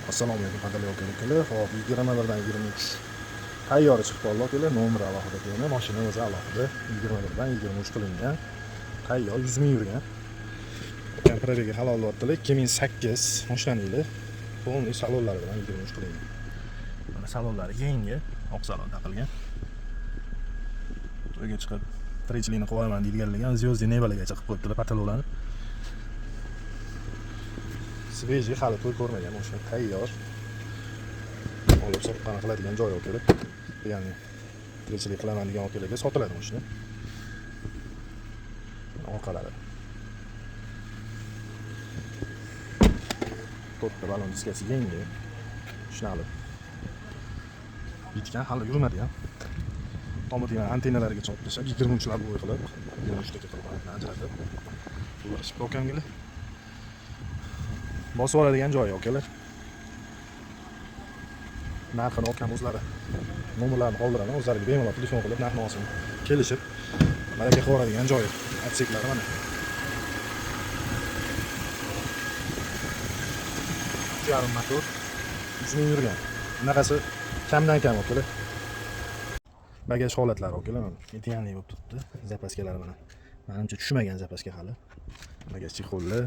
Assalomu alaykum, qadrli aka-ukalar. Hop, 21 dan 23 tayyor chiqib qoldi, akalar. Nomer alohida kelgan, mashina o'zi alohida. 21 dan 23 qilingan. Tayyor, 100 ming yurgan. Akam пробег i halol deyaptilar. 2008 mashinani yili. Полный salonlari bilan 23 qilingan. Mana salonlari yangi, oq salon taqilgan. To'yga chiqib tirikchilikni qilib olaman deydiganlarga звёздный небо largacha qilib qo'yibdilar потолок larni. Свежий, hali to'y ko'rmagan mashina, tayyor. Olib soqqani qiladigan joyi akalar. Ya'ni tirikchilik qilaman degan akalarga sotiladi mashina. Mana orqalari. To'rtta balon diskasi yangi. Shuni bitgan, hali yurmadi ham. Tomidagi antennalarigacha olib tashlab, 23 лобовой qilib, 23 taka qilib ajratib. Ular okamgilar. Bosib oladigan joyi, akalar. Narxini akam o'zlari nomerlarini qoldiraman, o'zlariga bemalol telefon qilib narx navosini kelishib malaka qilib yuboradigan joyi. Отсек lari mana. 3,5 motor, 100 ming yurgan. Bunaqasi kamdan kam, akalar. Bagaj holatlari, akalar, mana идеальный bo'lib turibdi. Запаска lari mana. Manimcha tushmagan запаска hali. Bagaj чехол lar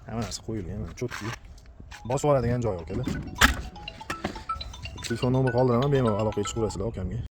hamma narsa qo'yilgan, mana чёткий. Bosib oladigan joyi, akalar. Telefon nomer qoldiraman, bemalol aloqaga chiqaverasizlar akamga.